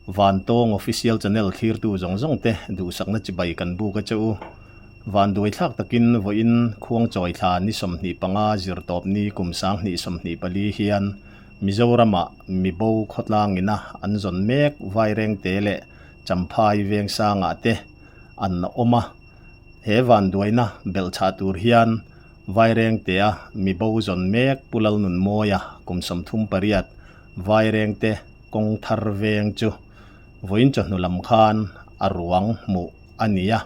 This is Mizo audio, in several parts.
Vantawng Official Channel thlirtu zawng zawng te duhsakna chibai kan buk a che u. Vanduai thlak takin vawiin Khuangchawi thla ni 25 zirtawp ni kum 2024 hian Mizoramah mibo khawtlang ina an zawn mek Vairengte leh Champhai Vengsangah te an awm a. He vanduaina belhchhah tur hian Vairengtea mibo zawn mek Pu Lalnunmawia kum 38 Vairengte kawng thar veng chu vawiin chawhnu lam khan a ruang hmuh a ni a.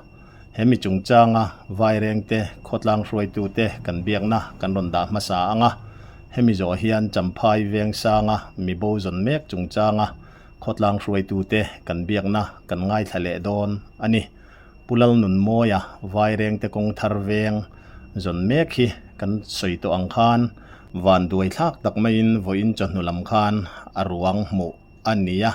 He mi chungchanga Vairengte khawtlang hruaitute kan biakna kan rawn dah hmasa ang a. Hemi zawh hian Champhai Vengsanga mibo zawn mek chungchanga khawtlang hruaitute kan biakna kan ngaithla leh dawn a ni. Pu Lalnunmawia Vairengte kawng thar veng zawn mek hi kan sawi tawh ang khan vanduai thlak tak maiin vawiin chawhnu lam khan a ruang hmuh a ni a.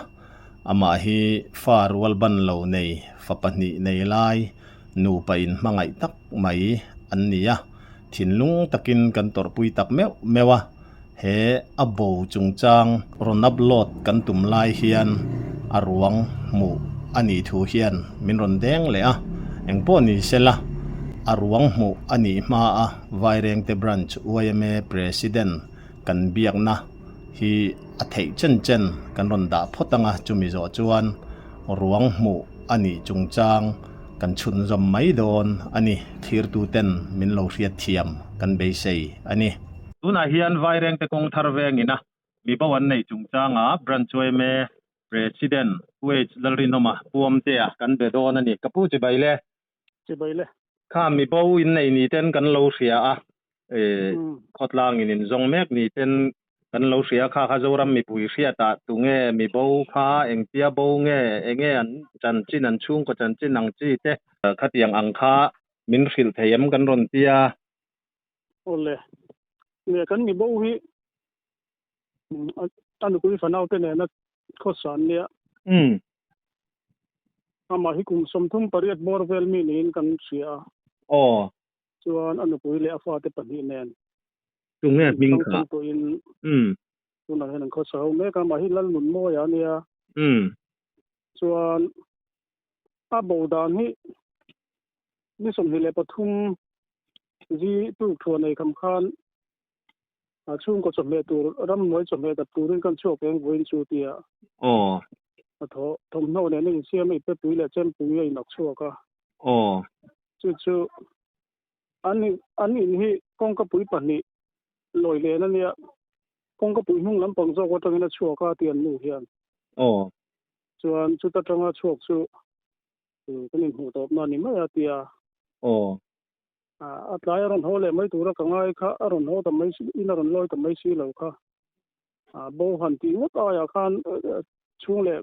Amah hi fa rual ban lo nei, fa pahnih nei lai, nupa in hmangaih tak mai an ni a. Thinlung takin kan tawrhpui tak meuh meuh a. He a bo chungchang rawn upload kan tum lai hian a ruang hmuh a nih thu hian min rawn deng leh a, engpawh ni sela a ruang hmuh a nih hma a Vairengte Branch yma President kan biakna hi a theih chen chen kan rawn dah phawt ang a, chumi zawh chuan ruang hmuh a nih chungchang kan chhunzawm mai dawn a ni, thlirtuten min lo hriatthiam kan beisei a ni. Tunah hian Vairengte kawng thar vengin a mibo an neih chungchanga Branch yma President Pu H. Lalrinawma Pu Awmtea kan be dawn a ni. Ka pu chibai le. Chibai le. Kha mibo in nei ni ten kan lo hria a, khawtlangin in zawng mek ni ten kan lo hria a, kha kha Zoram mipui hriatah tunge mibo kha engtia bo nge, enge an chanchin an chhungkaw chanchin ang chi te khatiang ang kha min hrilh thei em kan rawn tia. Awle, nge kan mi bo hi a nupui fanau te nena khawsa an nia. Amah hi kum 38 bawr vel mi niin kan hria a. Aw. Chuan a nupui leh a fate pahnih nen. Tunge hming kha? Tawhin tunah hian an khawsa ho mek a, amah hi Lalnunmawia a nia. Chuan a bo dan hi ni 23 zi tuk thuah nei kham khan a chhungkaw chawhmeh tur ramhnuai chawhmeh dap turin kan chhuak eng vawiin chu tia Aw. A thaw thawmhnaw nen a insiam a ipe pui leh chempui a inawk chhuak a. Aw. Chu chu an an in hi kawngka pui pahnih lawi len a nia kawngka pui hnung lampang zawk atangin a chhuak a ti an nu hian. Aw. Chuan chuta tanga chhuak chu Kan inhmuh tawpna a ni mai a tia. Aw. A tlai a rawn haw leh mai tura ka ngai kha a rawn haw ta mai si in a rawn lawi ta mai si lo kha. A bo han tih ngawt aiah khan chhung leh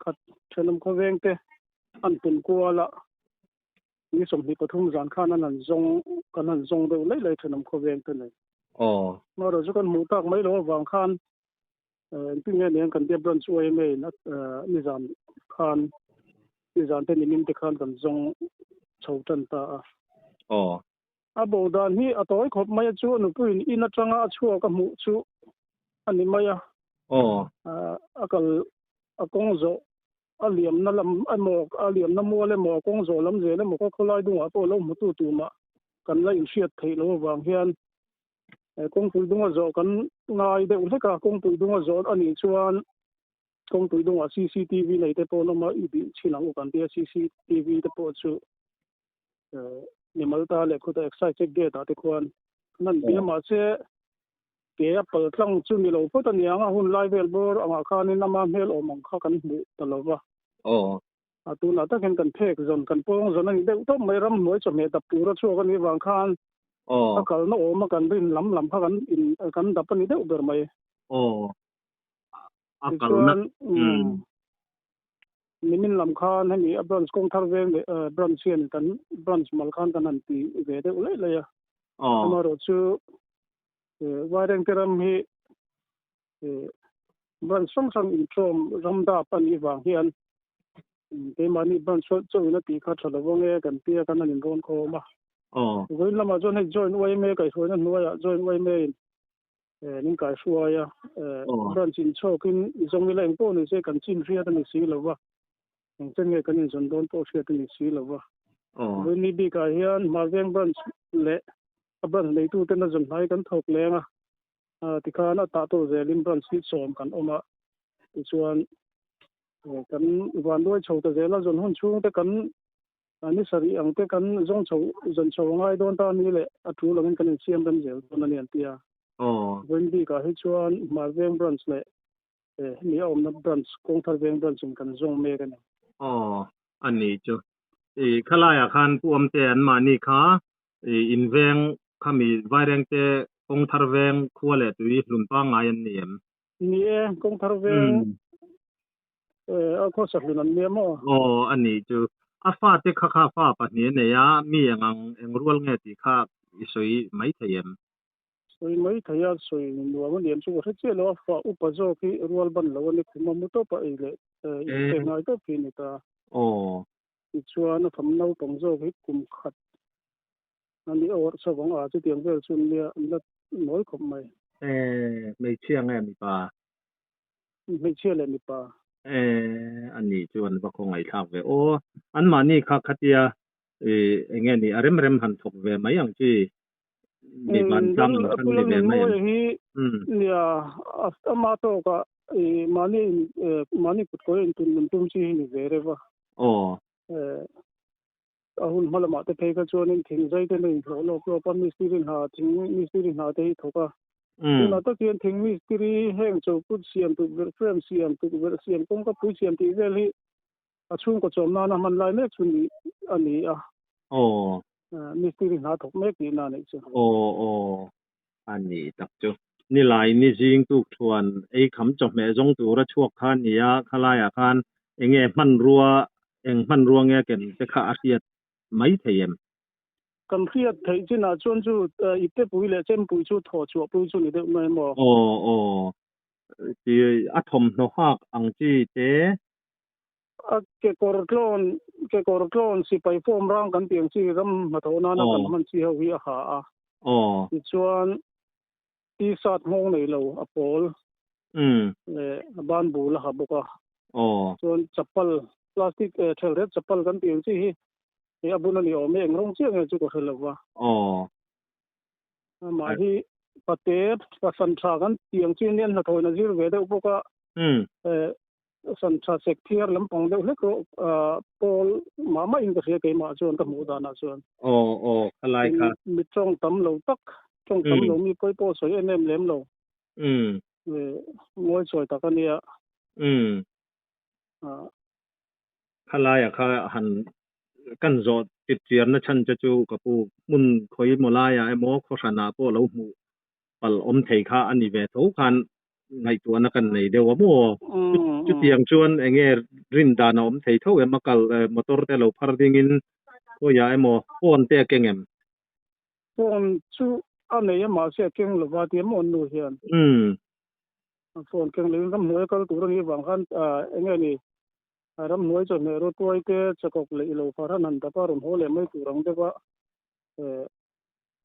khat thenawm khawveng te an pun kual a, ni 23 zan khan an han zawng kan han zawng deuh laih laih thenawm khawveng te nei. Aw. Amaherawhchu chu kan hmuh tak mai loh avang khan Engtin nge nen kan Debran chu yma in nizan khan nizan te nimin te khan kan zawng chho tan ta a. Aw. A bo dan hi a tawi khawp mai a chu a nupuiin in atanga a chhuak a hmuh chu a ni mai a. Aw. A kal a kawng zawh a liamna lam emaw a liamna mual emaw a kawng zawh lam zel emaw khaw khawlai dungah pawh lo hmutu tumah kan la inhriat theih loh avang hian Kawngpui dunga zawh kan ngai deuh hlek a, kawngpui dunga zawh a nih chuan kawngpui dungah cctv nei te pawh an awm a, i bih chhin ang u kan tia cctv te pawh chu mimal ta leh khuta excise check gate ah te khuan an han bih a, mahse ke a pal tlang chu ni lo phawt a niang a, hun lai vel bawr angah khanin ama hmel awm ang kha kan hmuh ta lo va. A tunah tak hian kan phek zawn, kan pawng zawn a ni deuh tawp mai, ramhnuai chawhmeh dap tura chhuak a nih vang khan a kalna awma kan rin lam lam kha kan in kan dap a ni deuh ber mai. Aw, a kalna. Tichuan, nimin lam khan hemi a branch kawng thar veng leh branch hian kan branch mal khan kan han ti ve deuh laih laih a. Amaherawhchu Vairengte ram hi Branch hrang hrang intawm ram dap a nih vang hian keimahni branch chauh chauhin a tih kha tha lo vang e kan tia khan an inrawn khawm a. Vawiin lamah chuan hei joint yma kaihhruaina hnuaiah joint yma in Min kai hruai a, branch in chhawkin zawng ila eng pawh ni se kan chin hriat a ni si lo va, eng chen nge kan inzawn dawn pawh hriat a ni si lo va. Vawiin ni bikah hian Hmarveng branch leh a branch neituten a zawn hnai kan thawk leng a, tikhan a tah tawh zelin branch hi sawm kan awm a, tichuan kan vanduai chho ta zel a, zawn hun chhungte kan Ni sarih ang te kan zawng chho zawn chho a ngai dawn ta a ni leh a tul angin kan insiam rem zel dawn a ni an ti a. Vawiin bikah hi chuan Hmarveng branch leh hemi a awmna branch Kawngthar veng branch in kan zawng mek a ni. Aw a ni chu. I khalaiah khan Pu Awmte anmahni kha i inveng khami Vairengte Kawngthar veng khua leh tui hlun pangngai an ni em? Ni e, Kawngthar veng A khawsa hlun an nia maw? Aw, a nih chu. A fate kha kha fa pahnih a nei a, mi eng ang eng rual nge tih kha i sawi mai thei em? Sawi mai thei a, sawi nuam a ni em chu ka hre chiah lo. A fa upa zawk hi rual ban lo a ni khum a, mu tawp a ei leh in pek ngai tawp hi a ni ta. Aw. Tichuan a fam naupang zawk hi kum khat a ni awrh chho ang a, chutiang vel chu an nia, an la nawi khawp mai. Hmeichhia nge mipa? Hmeichhia leh mipa. Eh, a nih chu an va khawngaihthlak ve. Aw, anmahni kha khatia eh eng nge ni a rem rem han thawk ve mai ang chi. Mi vantlang ang khan ni ve mai ang. Umm. Nia, ama tawkah i mahni in mahni kut kawi in tun nun tum chi hi ni ve reuh a. Aw. Eh, a hun hma lamah te phei kha chuanin thing zai te a inhlawh lawk lawk a, mistiri hna thing mistiri hna te hi thawk a. Tunah tak hian thing mistiri heng chokut siam tukverh frame siam tukverh siam kawngka pui siam tih vel hi a chhungkaw chawm nana hman lai mek chu ni a ni a. Aw. Mistiri hna thawk mek tihna a nih chu. Aw aw a ni tak chu. Nilai ni zing tuk thuan ei kham chawhmeh zawng tura chhuak kha a ni a, khalaiah khan enge hmanrua, eng hmanrua nge ken te kha a hriat mai thei em? Kan hriat theih chinah chuan chu iptepui leh chempui chu thawh chhuahpui chu ni deuh mai maw? Aw aw, ti a thawmhnaw hak ang chi te. A kekawr tlawn, kekawr tlawn sipai form rang kan tih ang chi ram hnathawh nana kan hman chi ho hi a ha a. Tichuan t-shirt nghawng nei lo a pawl leh a ban bul a ha bawk a. Chuan chapal plastic thel ret chapal kan tih ang chi hi a bun a ni awm e, eng rawng chiah nge chu ka hre lo va. Amah hi pate pasan tha kan tih ang chi nia hnathawhin a zir ve deuh bawk a. San tha sek thiar lampang deuh hlek rawh pawl mah mah in ka hria keimah chuan ka hmuh danah chuan. Aw aw khalai kha. Mi tawng tam lo tak, tawng tam lo mi pawi pawh sawi em em lem lo. Ngawi chawi tak a nia. Khalaia kha han kan zawh chip chiarna chhan che chu ka pu hmun khawi maw laiah emaw khaw hranah pawh lo hmuh pal awm thei kha a ni ve tho khan ngaihtuahna kan nei deuh a maw? Chutiang chuan eng nge rin dan a awm thei tho em? A kal motor te lo phar dingin khawiah emaw phone te a keng em? Phone chu a nei a mahse a keng lova tia maw an nu hian. Phone keng loin ramhnuai a kal tur a nih avang khan eng nge ni ramhnuai chawhmeh rawtuai te chakawk leh ilo fahran han dap a rawn haw leh mai tur ang deuh a.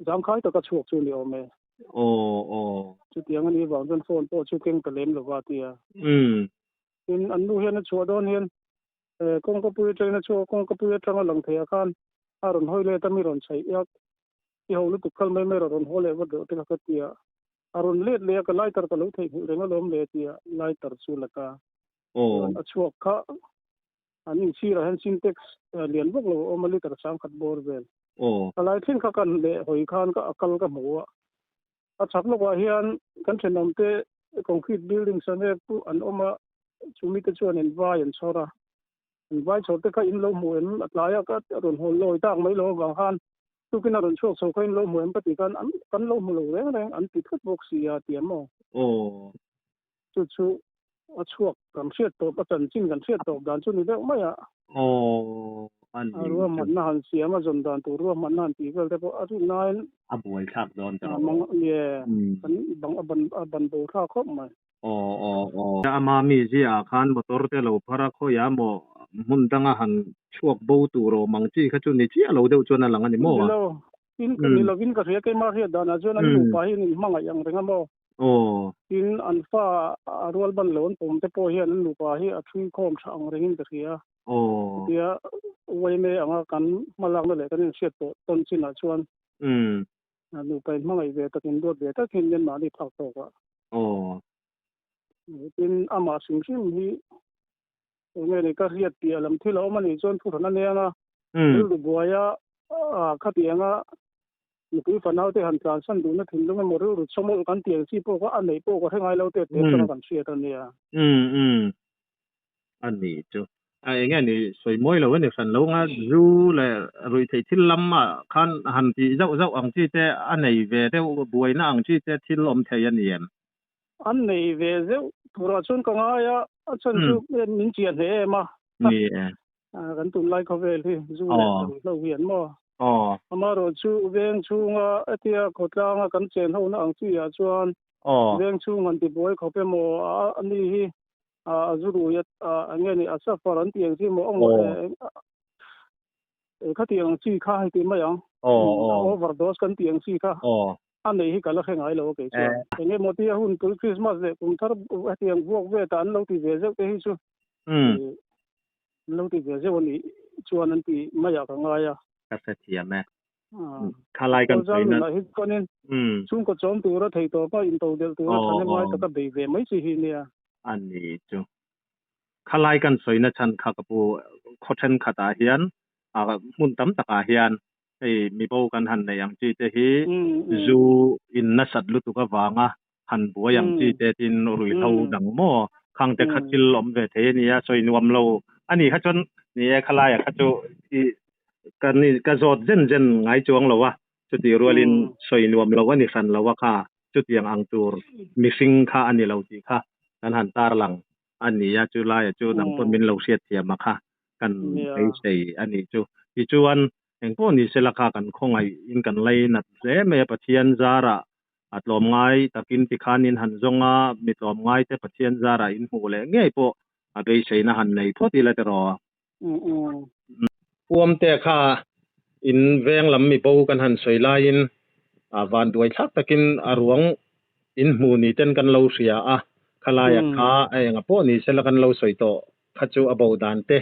Zangkhai taka chhuak chu ni awm e. Aw aw. Chutiang a nih vang chuan phone pawh chu keng ta lem lova a ti a. Tin, an nu hian a chhuah dawn hian kawngka pui atangin a chhuak a, kawngka pui atanga lang theiah khan a rawn hawi let a, mi rawn chhaih iak i ho lutuk kal mai mai rawn haw leh vat deuh te kha ka ti a. A rawn let leh a, ka lighter ka lo theihnghilh reng alawm le a ti a, lighter chu la ta. Chuan a chhuak kha An inchhirah hian Sintex lian vak lo a awm a, liter sangkhat bawr vel. A lai thleng kha kan leh hawi khan ka a kal ka hmu a. A chhak lawkah hian kan thenawmte concrete building sane pu an awm a, chumi te chuan in vai an chhawr a. An vai chhawr te kha in lo hmu em? A tlaia ka rawn hawl lawi tak mai lo avang khan tukin a rawn chhuak chho kha in lo hmu em ka tih khan an kan lo hmu lo reng reng an ti thut bawk si a ti a maw? Chu chu a chhuak kan hriat tawp, a chanchin kan hriat tawp dan chu ni deuh mai a. Aw, a ni chu. Ruahmanna han siam a, zawn dan tur ruahmanna han tih vel te pawh a rin nain. A buai thlak dawn ta rawh. Mang nge, kan bang a ban a ban bo thlak khawp mai. Aw, aw, aw. Ama mi ziaah khan motor te lo phar a, khawiah maw hmun danga han chhuak bo tur awm ang chi kha chu ni chiah lo deuh chuan a lang a ni maw? Ni lo, in ni lovin ka hria, keimah hriat danah chuan an nupa hi an inhmangaih ang reng a maw? Aw. Tin, an fa a rual ban lo an pawm te pawh hian an nupa hi a thui khawm tha ang rengin ka hria. Aw. Chutia yma anga kan hmalakna leh kan inhriat tawh tawn chinah chuan nupa inhmangaih ve tak, induat ve tak hian mahni phak tawk a. Aw. Tin, amah hrim hrim hi eng nge ni ka hriat piah lam thil a awm a nih chuan thuhran a neng a, rilru buaia khatianga nupui fanau te han tlansan duhna thinlung emaw rilru chawmawlh kan tih ang chi pawh kha a neih pawh ka hre ngai lo teh teh atanga kan hriat a nia. Umm umm a ni chu. A eng nge ni sawi mawi lo a ni hran lo nga zu leh ruihtheih thil lamah khan han tih zauh zauh ang chi te a nei ve deuh buaina ang chi te thil awm thei a ni em? An nei ve zeuh turah chuan ka ngai a, a chhan chu min chiah hle em a. Ni e. Kan tunlai khawvel hi zu leh ruihhlo hi an maw? Amaherawh chu veng chhunga hetia khawtlanga kan chen hona ang chi ah chuan veng chhung han tibuai khawp emaw a ni hi a zu rui a eng nge ni a suffer an tih ang chi maw khati ang chi kha hei tih mai ang overdose kan tih ang chi kha a nei hi ka la hre ngai lo a kei chuan. Eng emaw tia hun pui Christmas leh kum thar hetiang vuak vet ah an lo ti ve zeuh te hi chu an lo ti ve zeuh a nih chuan an ti mai ah ka ngai a. Ka hrethiam e. Khalai kan sawi na. Hi chuanin chhungkaw chawm tura thei tawpa intodelh tura thahnem ngai taka bei ve mai chi hi nia. A ni chu. Khalai kan sawi na chhan kha ka pu khaw thenkhatah hian hmun tam takah hian hei mibo kan han neih ang chi te hi zu in nasat lutuk avanga han buai ang chi te tin ruihhlo dang maw khang te kha thil awm ve thei a nia sawi nuam lo a ni kha chuan ni e khalai ah kha chu i ka ni ka zawt zen zen ngai chuang lo a chutih rualin sawi nuam lo a ni hran lo a kha chutiang ang tur mihring kha a ni lo tih kha kan han tarlang a ni a chu laiah chu nang pawn min lo hriatthiam a kha kan beisei a nih chu. Tichuan, engpawh ni sela kha kan khawngaih in kan lainat hle mai a, Pathian zarah a tlawmngai takin tikhan in han zawng a, mi tlawmngai te Pathian zarah in hmuh leh ngei pawh a beiseina han nei phawt ila tiraw. Puamte kha in veng lam mibo kan han sawi laiin van duai thlak takin a ruang in hmu ni ten kan lo hria a, khalaia kha a enga pawh ni sela kan lo sawi tawh kha chu a bo dan te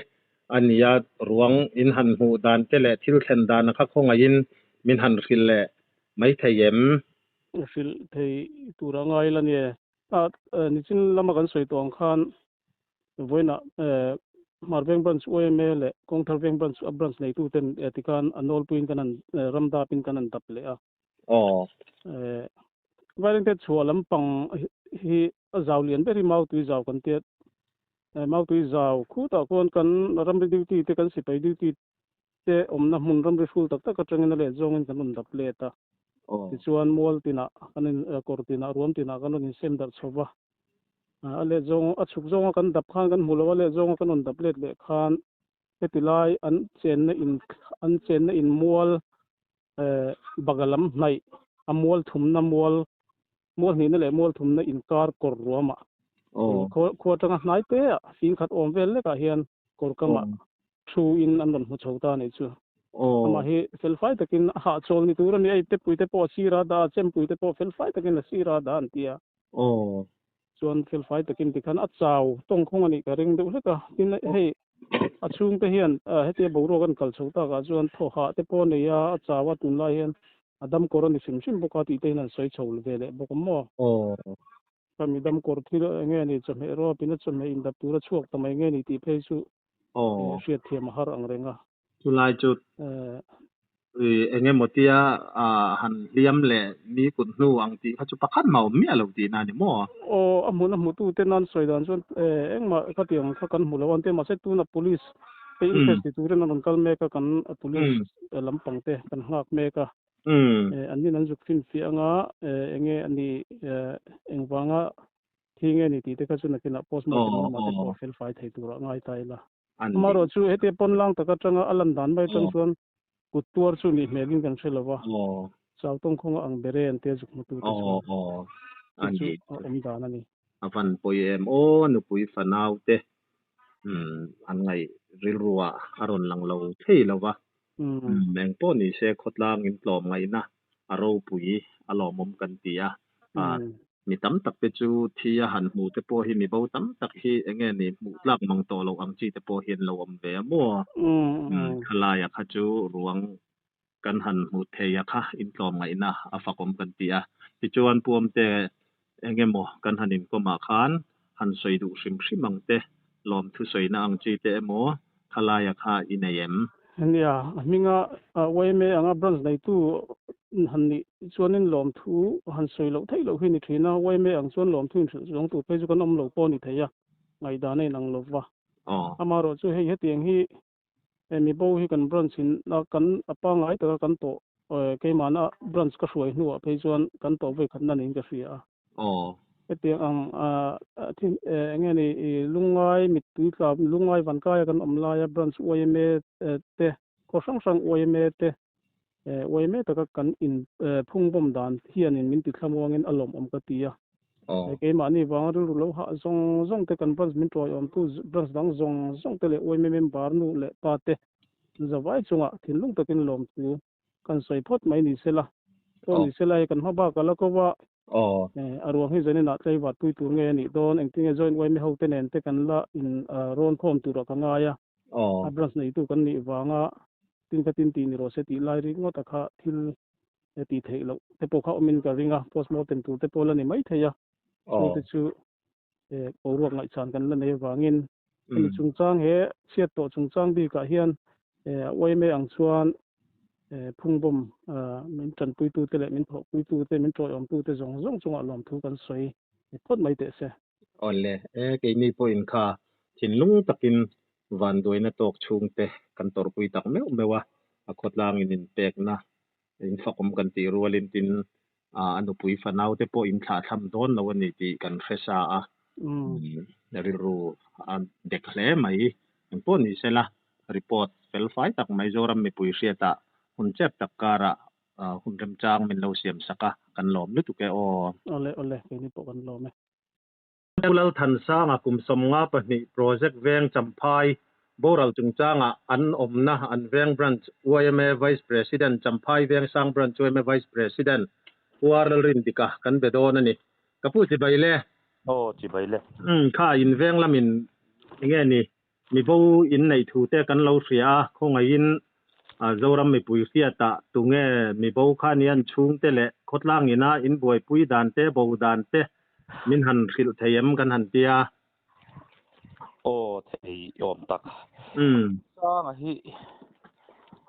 a nia, ruang in han hmuh dan te leh thil thlen dan a kha khawngaihin min han hrilh leh mai thei em? Hrilh thei tur a ngai la nia. Nichin lama kan sawi tawh ang khan vawiinah Hmarveng Branch yma leh Kawngtharveng Branch a branch neituten tikhan a nawlpuiin kan han ram dapin kan han dap leh a. Aw. Vairengte chhuah lampang hi a zau lian ber hi Mautui zau kan tia. Mautui zau khutah khuan kan ramri duty te kan sipai duty te awmna hmun ramri hrul tak tak atangin a let zawngin kan rawn dap let a. Tichuan mual tinah kan in kawr tinah ruam tinah kan rawn insem darh chho va. A let zawng a chhuk zawnga kan dap khan kan hmu lo a let zawnga kan rawn dap let leh khan heti lai an chenna in an chenna in mual Baga lam hnaih a mual thumna mual mual hnihna leh mual thumna inkar kawr ruamah khua atanga hnai te ah fing khat awm vel lekah hian kawr kamah thu in an rawn hmu chho ta a nih chu. Amah hi felfai takin a hahchawl ni tur a ni a, iptepui te pawh a sir a dah a, chempui te pawh felfai takin a sir a dah an ti a. Chuan felfai takin tikhan a chau tawngkhawng a nih ka ring deuh hlek a, tin hei a chhungte hian hetia boruak an kal chho takah chuan thaw hah te pawh a nei a, a chau a tunlai hian a dam kawr a ni hrim hrim bawk a tih te hian an sawi chho ve leh bawk a maw. Ka mi dam kawr thil eng nge ni chawhmeh rawpin a chawhmeh indap tura chhuak ta mai nge ni tih phei chu hriatthiam a har ang reng a. Chulai chu eng emaw tia han hliam leh mi kut hnu ang tih kha chu pakhat mah awm miah lo tihna a ni maw? Aw, a hmun a hmutute nan sawi dan chuan engmah khatiang kha kan hmu lo a, mahse tuna police te inquest ti turin an rawn kal mek a, kan police lampang te kan nghak mek a. An nin an zuk finfiah anga enge a nih engvanga thi nge ni tih te kha chu nakinah postmortem lamah te pawh fel fai thei turah ngai ta ila. Amaherawh chu hetia pawn lang tak atanga a lan dan mai atang chuan kut tuar chu nih hmelin kan hre lo va, chau tawng khawnga ang bere an tia zuk hmutu te chuan chu chu a awm dan a ni. A van pawi em aw nupui fanau te an ngaih rilru ah a rawn lang lo thei lo va, eng pawh ni se khawtlang in tlawm ngaihna a ropui a lawmawm kan ti a. Mi tam tak te chu thi a han hmuh te pawh hi mi bo tam tak hi enge ni hmuh tlak mang tawh loh ang chi te pawh hi an lo awm ve a maw? Khalaia kha chu ruang kan han hmuh thei a kha intlawmngaihna a fakawm kan ti a. Tichuan Puamte engemaw kan han inkawmah khan han sawi duh hrim hrim ang te, lawmthu sawina ang chi te emaw khalaia kha i nei em? Nia, a hminga yma anga branch neitu han nih chuanin lawmthu han sawi loh theih loh hi ni thin a, yma ang chuan lawmthu inhrilh zawng tur phei chu kan awm lo pawh a ni thei a, ngaihdan a inang lo va. Amaherawhchu chu hei hetiang hi mi bo hi kan branch in a kan a pangngai taka kan tawh keimahna branch ka hruai hnuah phei chuan kan tawh vawi khatna niin ka hria a. Hetiang ang thil eng nge ni i lungngai mittui tla lungngai vankaia kan awm laia branch yma te khaw hrang hrang yma te yma taka kan in phungbawm dan hianin min tithlamuangin a lawmawm ka ti a. Keimahni vanga rilru lo hah zawng zawng te kan branch min tawiawmtu branch dang zawng zawng te leh yma member nu leh pa te zavai chungah thinlung takin lawmtu kan sawi phawt mai ni sela. Pawh ni sela hei kan hma bak a la ko a, a ruang hi zaninah tlaivat pui tur nge a nih dawn, engtin nge joint yma ho te nen te kan la in rawn khawm turah ka ngai a, a branch neitu kan nih vanga tin kha tin tih ni rawh se tih lai ringawt a kha thil tih theih loh te pawh kha awmin ka ring a, postmortem tur te pawh la ni mai thei a, chu te chu boruak ngaihchhan kan la nei avangin hemi chungchang he chhiat tawh chungchang bikah hian yma ang chuan phungbawm min tanpuitute leh min thawhpuitute min tawiawmtute zawng zawng chungah lawmthu kan sawi phawt mai teh se. Awle, e keini pawhin kha thinlung takin vanduaina tawk chhungte kan tawrhpui tak meuh meuh a, a khawtlangin inpekna in fakawm kan tih rualin tin a nupui fanau te pawh in thlahthlam dawn lo a ni tih kan hre sa a, rilru a dek hle mai. Engpawh ni sela report fel fai tak mai Zoram mipui hriatah hun chep tak karah hun remchang min lo siam sak a, kan lawm lutuk e aw. Awle awle, keini pawh kan lawm e. Pu Lalthansanga kum 52 Project Veng Champhai boral chungchanga an awmna an Veng Branch yma Vice President Champhai Vengsang Branch yma Vice President Pu R Lalrindika kan be dawn a ni. Ka pu chibai le. Aw chibai le. Umm kha in veng lamin enge ni mibo in neih thu te kan lo hria a, khawngaihin Zoram mipui hriatah tunge mibo kha ni an chhungte leh khawtlang ina in buaipui dan te bo dan te min han hrilh thei em kan han tia. Aw thei awm tak. Sanga hi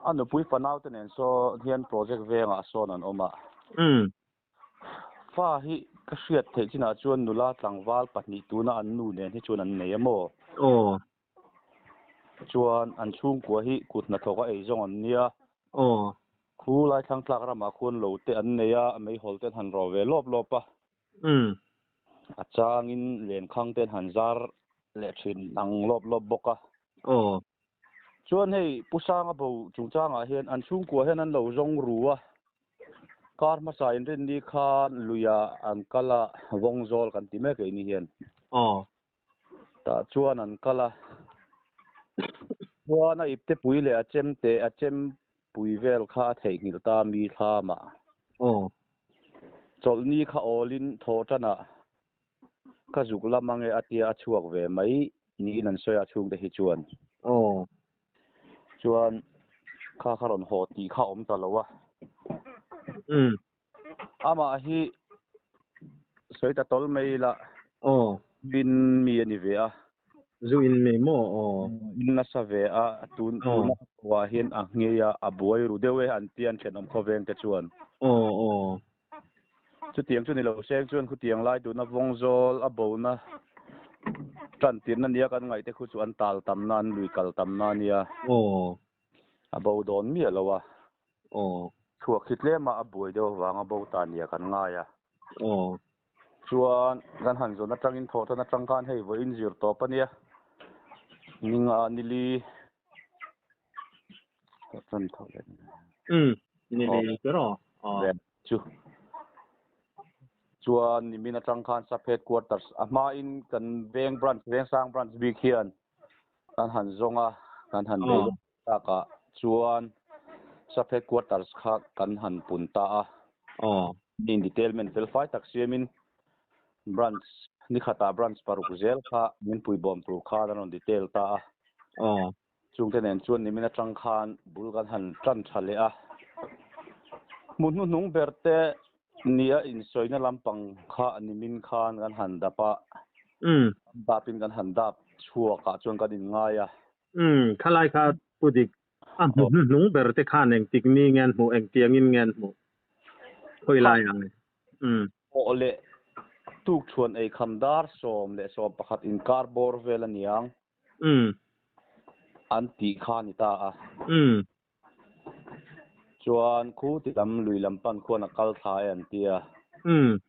a nupui fanau te nen sawn hian project vengah sawn an awm a. Fa hi ka hriat theih chinah chuan nula tlangval pahnih tuna an nu nen hi chuan an nei a maw? Aw. Chuan an chhungkua hi kut hnathawk a ei zawng an nia. Aw. Khu lai thlang tlak ramah khuan lo te an nei a, meihawl te an han rawh ve lawp lawp a. A changin lenkhang te an han zar leh thin ang lawp lawp bawk a. Aw. Chuan hei Pu Sanga bo chungchangah hian an chhungkua hian an lo zawng ru a. Kar hmasa inrinni khan luiah an kal a, vawngzawl kan ti mek eini hian. Aw. Tah chuan an kal a. Chuan a ipte pui leh a chem te a chem pui vel kha a theihnghilh ta mi thlamah. Aw. Chawlhni kha awlin thaw tanah ka zuk lam ange a tia a chhuak ve mai niin an sawi a chhungte hi chuan. Aw. Chuan kha kha rawn haw tih kha awm ta lo a. Umm. Amah hi sawi ta tawl mai ila. Aw. In mi a ni ve a. Zu in mi maw? Aw. In nasa ve a, tun tuna ah hian a nghei a, a buai ru deuh e an tia an thenawm khawveng te chuan. Aw aw. Chutiang chu ni lo seng chuan khutiang lai tuna vawngzawl a bona tan tirna nia kan ngaih te khu chu an tal tamna an lui kal tamna a nia. Aw. A bo dawn miah lo a. Aw. Chhuak hi tlema a buai deuh avanga bo ta nia kan ngai a. Aw. Chuan kan han zawn atangin thawh tan atang khan hei vawiin zir tawp a nia. Ninga nili thawh tan thawh leh. Umm nili ber aw. Aw. Chu. Chuan nimin atang khan sub headquarters a hmain kan veng branch vengsang branch bik hian kan han zawng a kan han bei takah chuan sub headquarters kha kan han pun ta a. Aw. In detailment fel fai tak siamin. Branch ni khatah branch paruk zel kha min puibawm tur khan an rawn detail ta a. Aw. Chungte nen chuan nimin atang khan bul kan han tan tha leh a. Hmu hnuhnung ber te nia insawina lampang kha nimin khan kan han dap a. Umm. Dapin kan han dap chhuakah chuan kan inngai a. Umm, khalai kha Pu Dik, a hmu hnuhnung ber te khan engtik ni nge an hmuh, engtiangin nge an hmuh? Khawi lai ang e? Umm. Pawh leh tukṭhuan eikham dar 11:15 inkar bawr vel a niang. Umm. An tih kha a ni ta a. Umm. Chuan khu ti lam lui lam pan khuan a kal thla e an ti a. Umm.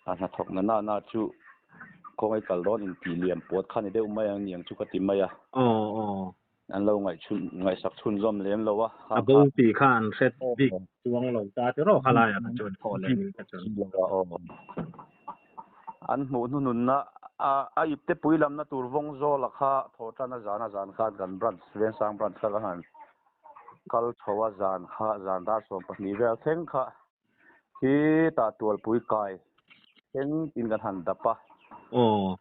A hnathawk na na na chu khawngaih kal dawn intih liam puat kha ni deuh mai ang niang chu ka ti mai a. Aw aw. An lo ngaihchhun ngaihsak chhunzawm lem lo a. A bo tih kha an hret bik chuang lo ta ti rawh kha laiah kha chuan thawh leh ni kha chuan. Aw. An hmuh hnununna a a ipte pui lamna tur vawng zawla kha thawh tan a zan a zan khan kan branch Vengsang branch kha kan han kal chho a zan kha zan dar 12 vel thleng kha Khi tah tualpui kai thleng tin kan han dap a. Aw.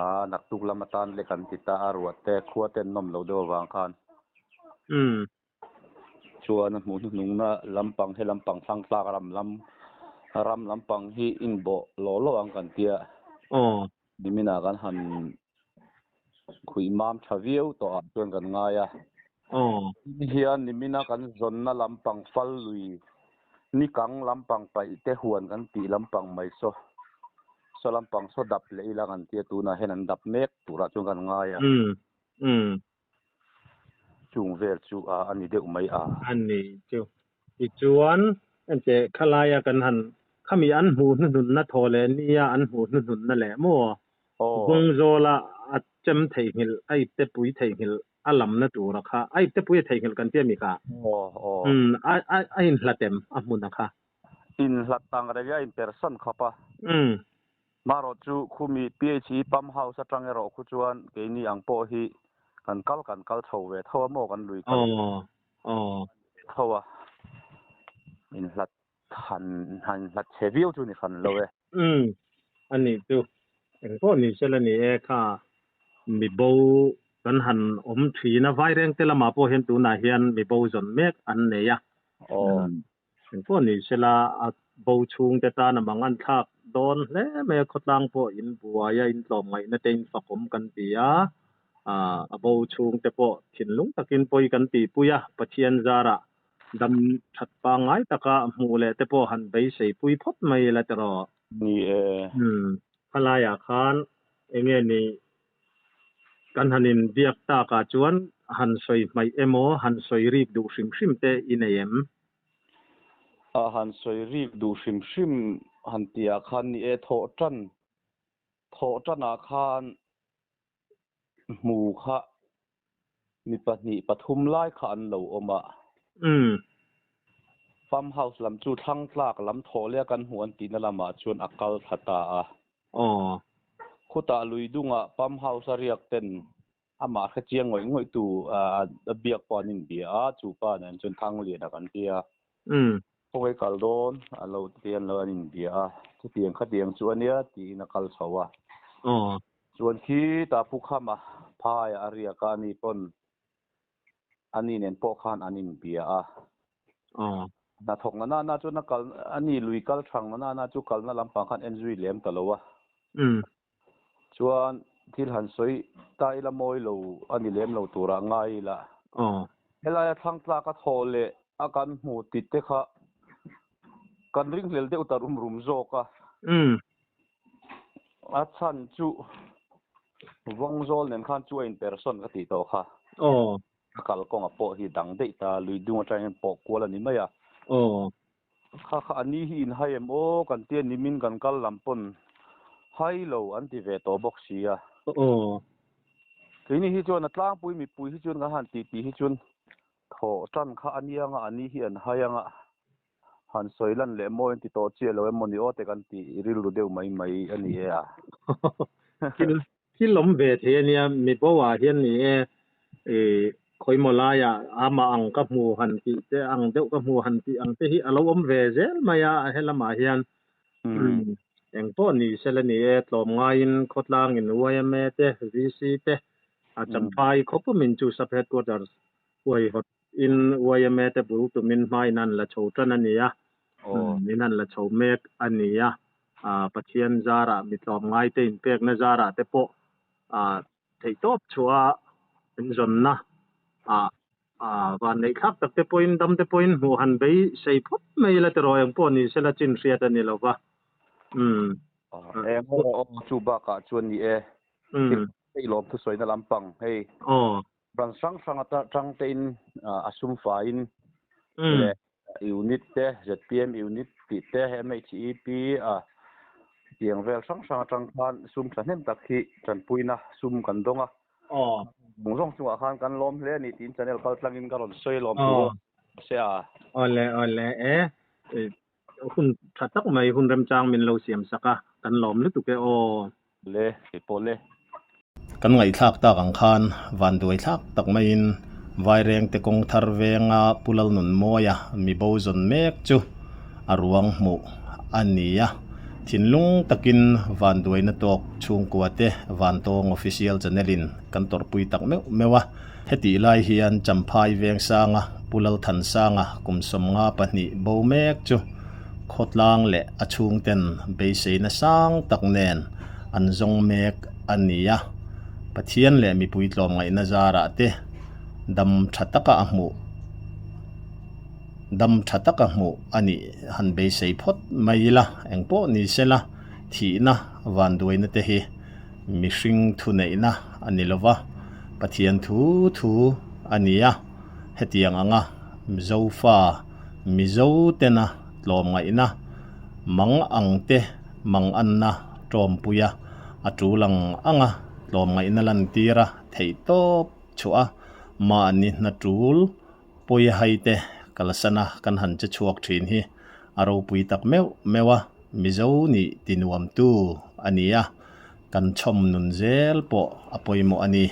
A naktuk lam atan lek an ti ta a, ruah te khua te an nawm lo deuh avang khan. Umm. Chuan a hmuh hnuhnungna lampang he lampang thlang tlak ram lam ram lampang hi inbawh lawh lawh ang kan tia. Aw. Niminah kan han khuih mam tha viau tawh ah chuan kan ngai a. Aw. Hian nimina kan zawnna lampang fal lui nikang lampang paih te huan kan tih lampang mai saw saw lampang saw dap leh ila kan tia tunah hian an dap mek turah chuan kan ngai a. Umm. Umm. Chung vel chu a a ni deuh mai a. A ni chu. Tichuan, enteh khalaia kan han khami an hmuh hnuhnunna thaw leh nia an hmuh hnuhnunna leh maw? Vawngzawla a chem theihnghilh, a ipte pui theihnghilh a lamna tura kha, a ipte pui a theihnghilh kan tia mi kha? Umm, a a a inhlat em a hmuna kha? Inhlat ang reng a inpersan khawp a. Umm. Marawh chu khumi PHE pump house atang erawh khu chuan keini ang pawh hi kan kal kan kal chho ve tho a maw kan lui kal tho a inhlat han han inhlat chhe viau chu ni hran lo e. Umm a nih chu engpawh ni sela ni e kha mi bo kan han awm thin a Vairengte te lamah pawh hian tunah hian mi bo zawn mek an nei a. Engpawh ni sela a bo chhungte tan a mang an thlak dawn hle mai a, khawtlang pawh in buai a, in tlawmngaihna te in fakawm kan ti a, a bo chhungte pawh thinlung takin pawi kan tihpui a, Pathian zarah dam that pangngai taka hmuh leh te pawh han beisei pui phawt mai ila tiraw? Ni e. Umm, khalaiah khan enge ni Kan han inbiak takah chuan han sawi hmaih emaw, han sawi rik duh hrim hrim te i nei em? A han sawi rik duh hrim hrim han tihah khan ni e, thawh tan, thawh tanah khan hmu kha mi pahnih pathum lai kha an lo awm a. Umm. Farm house lam chu thlang tlak lam thawh leh a kan hmuh an tihna lamah chuan a kal thla ta a. Aw. Khutah lui dungah farm house a riak ten amah hre chiang ngawih ngawih tu a biak pawh an inbia a, chu pa nen chuan Thangliana kan ti a. Umm. Khawngaih kal dawn a lo ti an lo an inbia a, chutiang khatiang chu a nia tiin a kal chho a. Aw. Chuan khi ta Pu Khama phaiah a riak a, ani pawn ani nen pawh khan an inbia a. Aw. Hnathawk na nana chuan a kal, ani lui kal thang na nana chu kalna lampang khan en zui lem ta lo a. Umm. Chuan thil han sawi ta ila mawi lo a ni lem lo turah ngai ila. Aw. Helaia thlang tlak a thawh leh a kan hmu tit te kha kan ringhlel deuh ta rum rum zawk a. Umm. A chhan chu Vawngzawl nen khan chu a in person ka tih tawh kha. Aw. A kalkawnga pawh hi dang daih ta, lui dung atangin pawh kual a ni mai a. Aw. Kha kha a ni hi in hai em aw kan tia nimin kan kal lam pawn hai lo an ti ve tawh bawk si a. Aw. Keini hi chuan a tlangpui mipui hi chuan kan han tih tih hi chuan thawh tan kha a nia anga a ni hi an hai anga han sawi lan leh mawi an ti tawh chiah lo em maw ni aw te kan tih rilru deuh mai mai a ni e a. Thil thil awm ve thei a nia, mi bo ah hian ni e i khawimaw laiah amah ang ka hmu han tih te ang deuh ka hmu han tih ang te hi a lo awm ve zel mai a, helamah hian. Engpawh ni sela ni e, tlawmngaiin khawtlangin yma te, VC te, a Champhai khawpumin chu Sub Headquarters huaihawt in yma te bul tumin hmain an la chho tan a ni a, min han la chho mek a ni a. Pathian zarah mi tlawmngaite inpekna zarah te pawh theihtawp chhuah a inzawnna van neih thlak tak te pawhin dam te pawhin hmuh han bei sei phawt mai ila tiraw eng pawh ni sela chin hriat a ni lo va. Umm. Eng aw aw chu bakah chuan ni e. Hei lawm thusawina lampang hei. Aw. Branch hrang hrang atang tein a sum faiin leh Unit te, zpm Unit tih te, MHEP a tiang vel hrang hrang atang khan sum thahnem tak hi tanpuina sum kan dawng a. Aw. Zawng zawng chungah khan kan lawm hle a ni tiin channel kal tlangin ka rawn sawi lawm thu se a. Awle awle e. Hun tha tak mai hun remchang min lo siam sak a, kan lawm lutuk e aw. Le, kei pawh le. Kan ngaihthlak tak ang khan vanduai thlak tak maiin Vairengte kawng thar venga Pu Lalnunmawia mi bo zawn mek chu a ruang hmuh a ni a. Thinlung takin vanduaina tawk chhungkua te Vantawng Official Channel in kan tawrhpui tak meuh meuh a. Hetih lai hian Champhai Vengsanga Pu Lalthansanga kum 52 bo mek chu khawtlang leh a chhungten beiseina sang tak nen an zawng mek a ni a. Pathian leh mipui tlawmngaihna zarah te dam tha taka a hmuh dam tha taka hmuh a nih han beisei phawt mai ila, engpawh ni sela thihna vanduaina te hi Mihring thuneihna a ni lova, Pathian thu thu a ni a, hetiang anga Mizofa Mizo tena tlawmngaihna mang ang te manganna tawmpuia a tul ang anga tlawmngaihna lantira theihtawp chhuah a, mahni hna tul Pawihai te kalsana kan han che chhuak thin hi a ropui tak meuh meuh a, Mizo nih ti nuamtu a ni a, kan chhawm nun zel pawh a pawimawh a ni.